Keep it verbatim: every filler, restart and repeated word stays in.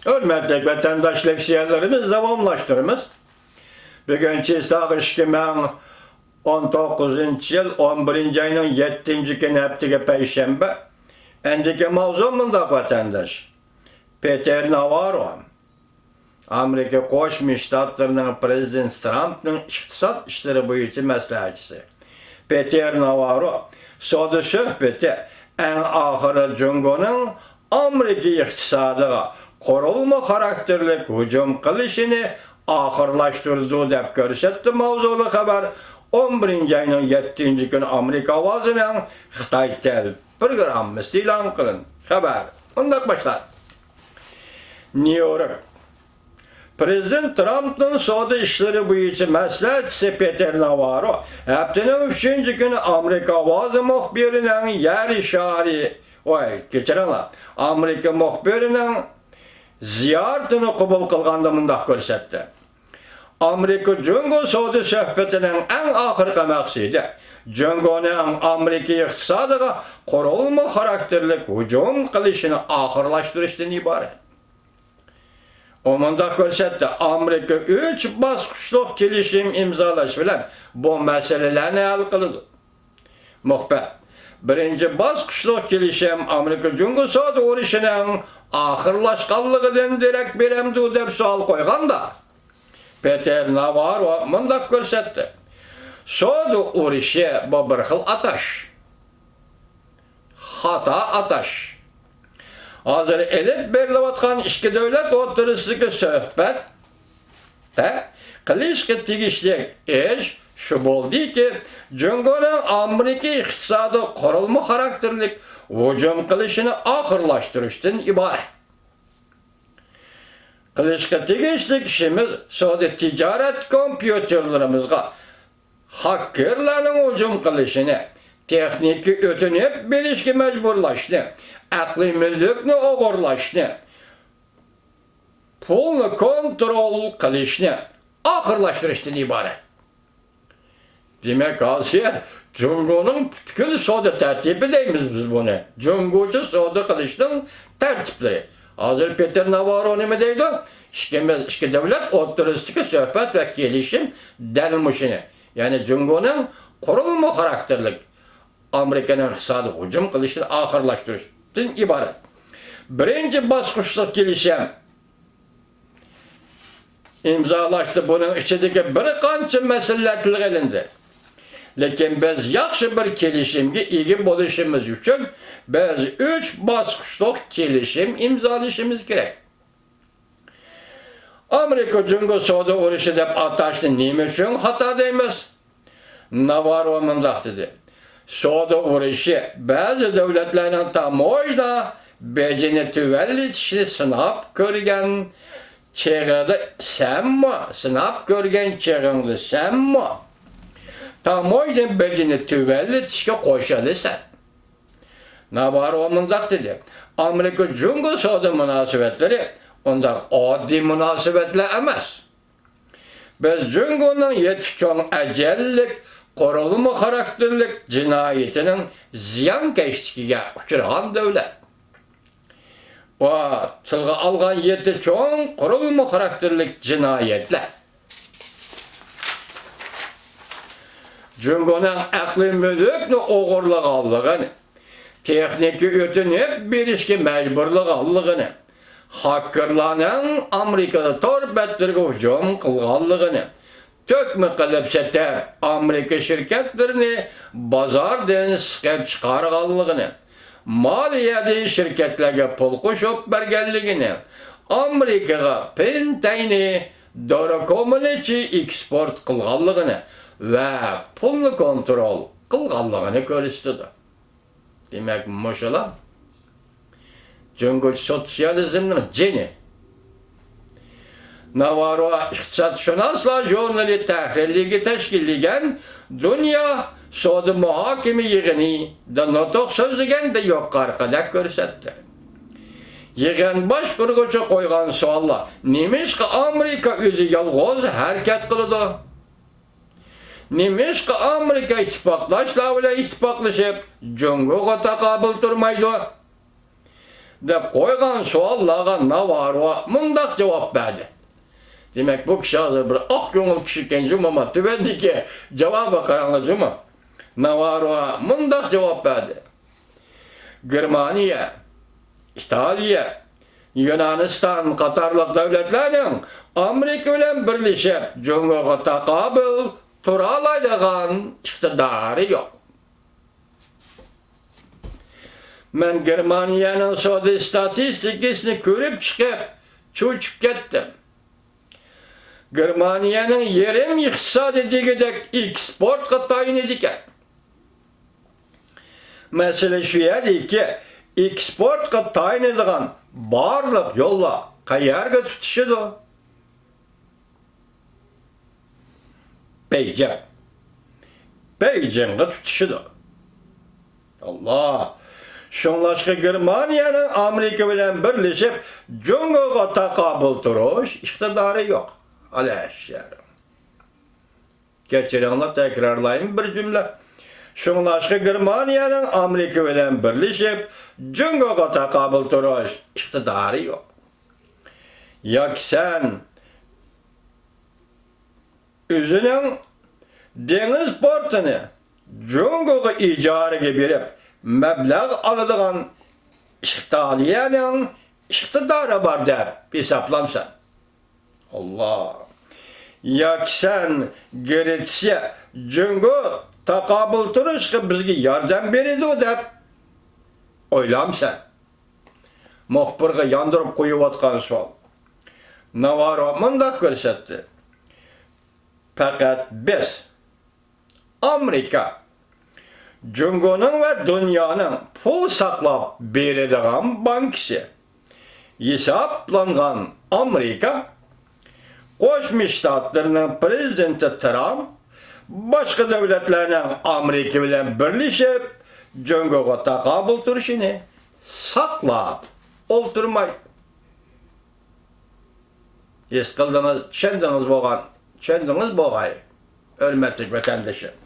ھۆرمەتلىك ۋەتەنداش، لېكسىيەلىرىمىز داۋاملاشتۇرىمىز. بۈگۈن چىساغ ئىككى مىڭ ئون توققۇزىنچى يىل ئون بىرىنچى ئاينىڭ يەتتىنچى كۈنى، ھەپتىگە پەيشەنبە. ئەندىكى ماۋزۇ مۇنداق، ۋەتەنداش. پېتېر ناۋاررو، ئامېرىكا قوشما شتاتلىرىنىڭ پرېزىدېنتى ترامپنىڭ ئىقتىساد ئىشلىرى بويىچە مەسلىھەتچىسى پېتېر ناۋاررو سودا سۆھبىتى ئەڭ ئاخىرى جۇڭگونىڭ ئامېرىكا ئىقتىسادىغا قۇرۇلما خاراكتېرلىك ھۇجۇم قىلىشىنى ئاخىرلاشتۇرىدۇ، دەپ كۆرسەتتى. ماۋزۇلۇق خەۋەر ئون بىرىنچى ئاينىڭ يەتتىنچى كۈنى ئامېرىكا ئاۋازىنىڭ خىتاي تەل پروگراممىسى ئېلان قىلىندى. خەۋەر مۇنداق باشلاندى. نيۇ يورك. پرېزىدېنت ترامپنىڭ سودا ئىشلىرى بويىچە مەسلىھەتچىسى پېتېر ناۋاررو ھەپتىنىڭ ئۈچىنچى كۈنى ئامېرىكا ئاۋازى مۇخبىرىنىڭ يەر شارى، ۋاي، كەچۈرۈڭلار، ئامېرىكا مۇخبىرىنىڭ زىيارىتىنى قوبۇل قىلغاندا مۇنداق كۆرسەتتى. ئامېرىكا جۇڭگو سودا سۆھبىتىنىڭ ئەڭ ئاخىرقى مەقسىتى جۇڭگونىڭ ئامېرىكا ئىقتىسادىغا قۇرۇلما خاراكتېرلىك ھۇجۇم قىلىشىنى ئاخىرلاشتۇرۇشتىن ئىبارەت. ئۇ مۇنداق كۆرسەتتى، ئامېرىكا ئۈچ باسقۇچلۇق كېلىشىم ئىمزالاش بىلەن بۇ مەسىلىلەرنى ھەل قىلىدۇ. مۇخبىر، بىرىنچى باسقۇچلۇق كېلىشىم ئامېرىكا جۇڭگو سودا ئۇرۇشىنىڭ ئاخىرلاشقانلىقىدىن دېرەك بېرەمدۇ، دەپ سوئال قويغاندا، پېتېر ناۋاررو مۇنداق كۆرسەتتى، سودا ئۇرۇشى بۇ بىر خىل ئاتاش. خاتا ئاتاش. ھازىر ئېلىپ بېرىلىۋاتقان ئىككى دۆلەت ئوتتۇرىسىدىكى سۆھبەتتە قىلىشقا تېگىشلىك ئىش شۇ بولدىكى، جۇڭگونىڭ ئامېرىكا ئىقتىسادىغا قۇرۇلما خاراكتېرلىك ھۇجۇم قىلىشىنى ئاخىرلاشتۇرۇشتىن ئىبارەت. قىلىشقا تېگىشلىك ئىشىمىز سودا تىجارەت كومپيۇتېرلىرىمىزغا خاككېرلارنىڭ ھۇجۇم قىلىشىنى، تېخنىكا ئۆتۈنۈپ بېرىشكە مەجبۇرلاشنى، ئەقلىي مۈلۈكنى ئوغرىلاشنى، پۇلنى كونترول قىلىشنى ئاخىرلاشتۇرۇشتىن ئىبارەت. دېمەك، ھازىر جۇڭگونىڭ پۈتكۈل سودا تەرتىپى دەيمىز بىز بۇنى. جۇڭگوچە سودا قىلىشنىڭ تەرتىپلىرى. ھازىر پېتېر ناۋاررو نېمە دەيدۇ؟ ئىككىمىز، ئىككى دۆلەت ئوتتۇرىسىدىكى سۆھبەت ۋە كېلىشىم دەل مۇشۇنى، يەنى جۇڭگونىڭ قۇرۇلما خاراكتېرلىك ئامېرىكىنىڭ ئىقتىسادىغا ھۇجۇم قىلىشنى ئاخىرلاشتۇرۇشتىن ئىبارەت. بىرىنچى باسقۇچلۇق كېلىشىم ئىمزالاشتى. بۇنىڭ ئىچىدىكى بىر قانچە مەسىلىلەر تىلغا ئېلىندى. لېكىن بىز ياخشى بىر كېلىشىمگە ئىگە بولۇشىمىز ئۈچۈن، بىز ئۈچ باسقۇچلۇق كېلىشىم ئىمزالىشىمىز كېرەك. ئامېرىكا جۇڭگو سودا ئۇرۇشى دەپ ئاتاشنى نېمە ئۈچۈن خاتا دەيمىز؟ ناۋاررو مۇنداق دېدى، سودا ئۇرۇشى بەزى دۆلەتلەرنىڭ تاموژنا بېجىنى تۆۋەنلىتىشنى سىناپ كۆرگەن چېغىدا سەنمۇ، سىناپ كۆرگەن چېغىڭدا سەنمۇ تاموژنا بېجىنى تۆۋەنلىتىشكە قوشۇلىسەن. ناۋاررو مۇنداق دېدى، ئامېرىكا جۇڭگو سودا مۇناسىۋەتلىرى ئۇنداق ئاددىي مۇناسىۋەتلەر ئەمەس. بىز جۇڭگونىڭ يەتتە چوڭ ئەجەللىك قۇرۇلما خاراكتېرلىك جىنايىتىنىڭ زىيانكەشلىكىگە ئۇچرىغان دۆلەت. ئۇ تىلغا ئالغان يەتتە چوڭ قۇرۇلما خاراكتېرلىك جىنايەتلەر جۇڭگونىڭ ئەقلىي مۈلۈكنى ئوغرىلىغانلىقىنى، تېخنىكا ئۆتۈنۈپ بېرىشكە مەجبۇرلىغانلىقىنى، خاككېرلارنىڭ ئامېرىكىدا تور بەتلىرىگە ھۇجۇم قىلغانلىقىنى، تۆكمە قىلىپ سېتىپ، ئامېرىكا شىركەتلىرىنى بازاردىن سىقىپ چىقارغانلىقىنى، مالىيەدىن شىركەتلەرگە پۇل قوشۇپ بەرگەنلىكىنى، ئامېرىكىغا پېنتەينى، دورا كومىنىچى ئېكسپورت قىلغانلىقىنى ۋە پۇلنى كونترول قىلغانلىقىنى كۆرسىتىدۇ. دېمەك، مۇشۇلار جۇڭگو سوتسىيالىزمنىڭ جېنى. ناۋاررو ئىقتىسادشۇناسلار ژۇرنىلى تەھرىرلىرىگە تەشكىللىگەن دۇنيا سودا مۇھاكىمە يىغىنىدا نۇتۇق سۆزلىگەندە يۇقىرىقىدەك كۆرسەتتى. يىغىن باشقۇرغۇچى قويغان سوئاللار، نېمىشقا ئامېرىكا ئۆزى يالغۇز ھەرىكەت قىلىدۇ؟ نېمىشقا ئامېرىكا ئىتتىپاقداشلار بىلەن ئىتتىپاقلىشىپ، جۇڭگوغا تاقابىل تۇرمايدۇ؟ دەپ قويغان سوئاللارغا ناۋارو مۇنداق جاۋاب بەردى. دېمەك، بۇ كىشى ھازىر بىر ئاق كۆڭۈل كىشىكەن جۇمۇ، مانا تۆۋەندىكى جاۋابىغا قاراڭلار جۇمۇ. ناۋارو مۇنداق جاۋاب بەردى: گېرمانىيە، ئىتالىيە، يۇنانىستان قاتارلىق دۆلەتلەرنىڭ ئامېرىكا بىلەن بىرلىشىپ جۇڭگوغا تاقابىل تۇرالايدىغان ئىقتىدارى يوق. مەن گېرمانىيەنىڭ سودا ئىستاتىستىكىسىنى كۆرۈپ چىقىپ، چۆچۈپ كەتتىم. گېرمانىيەنىڭ يېرىم ئىقتىسادى دېگۈدەك ئېكسپورتقا تايىنىدىكەن. مەسىلە شۇ يەردىكى، ئېكسپورتقا تايىنىدىغان بارلىق يوللار قەيەرگە تۇتىشىدۇ؟ بېيجىڭ. بېيجىڭغا تۇتىشىدۇ. ئاللا. شۇڭلاشقا گېرمانىيەنىڭ ئامېرىكا بىلەن بىرلىشىپ جۇڭگوغا تاقابىل تۇرۇش ئىقتىدارى يوق. ئالاھەششەر. كەچۈرۈڭلار، تەكرارلايمەن بىر جۈملە. شۇڭلاشقا گېرمانىيەنىڭ ئامېرىكا بىلەن بىرلىشىپ جۇڭگوغا تاقابىل تۇرۇش ئىقتىدارى يوق. ياكى سەن ئۆزىنىڭ دېڭىز پورتىنى جۇڭگوغا ئىجارىگە بېرىپ مەبلەغ ئالىدىغان ئىتالىيەنىڭ ئىقتىدارى بار دەپ ھېسابلامسەن؟ ئاللا. ياكى سەن گرېتسىيە جۇڭگو تاقابىل تۇرۇشقا بىزگە ياردەم بېرىدۇ دەپ ئويلامسەن؟ مۇخبىرغا ياندۇرۇپ قويۇۋاتقان سوئال. ناۋارو مۇنداق كۆرسەتتى: پەقەت بىز، ئامېرىكا، جۇڭگونىڭ ۋە دۇنيانىڭ پۇل ساقلاپ بېرىدىغان بانكىسى ھېسابلانغان ئامېرىكا، قوشما شتاتلىرىنىڭ پرېزىدېنتى ترامپ باشقا دۆلەتلەرنىڭ ئامېرىكا بىلەن بىرلىشىپ جۇڭگوغا تاقابىل تۇرۇشىنى ساقلاپ ئولتۇرمايدۇ. ھېس قىلدىڭىز، چۈشەندىڭىز بولغان، چۈشەندىڭىز بولغاي، ھۆرمەتلىك ۋەتەندىشىم.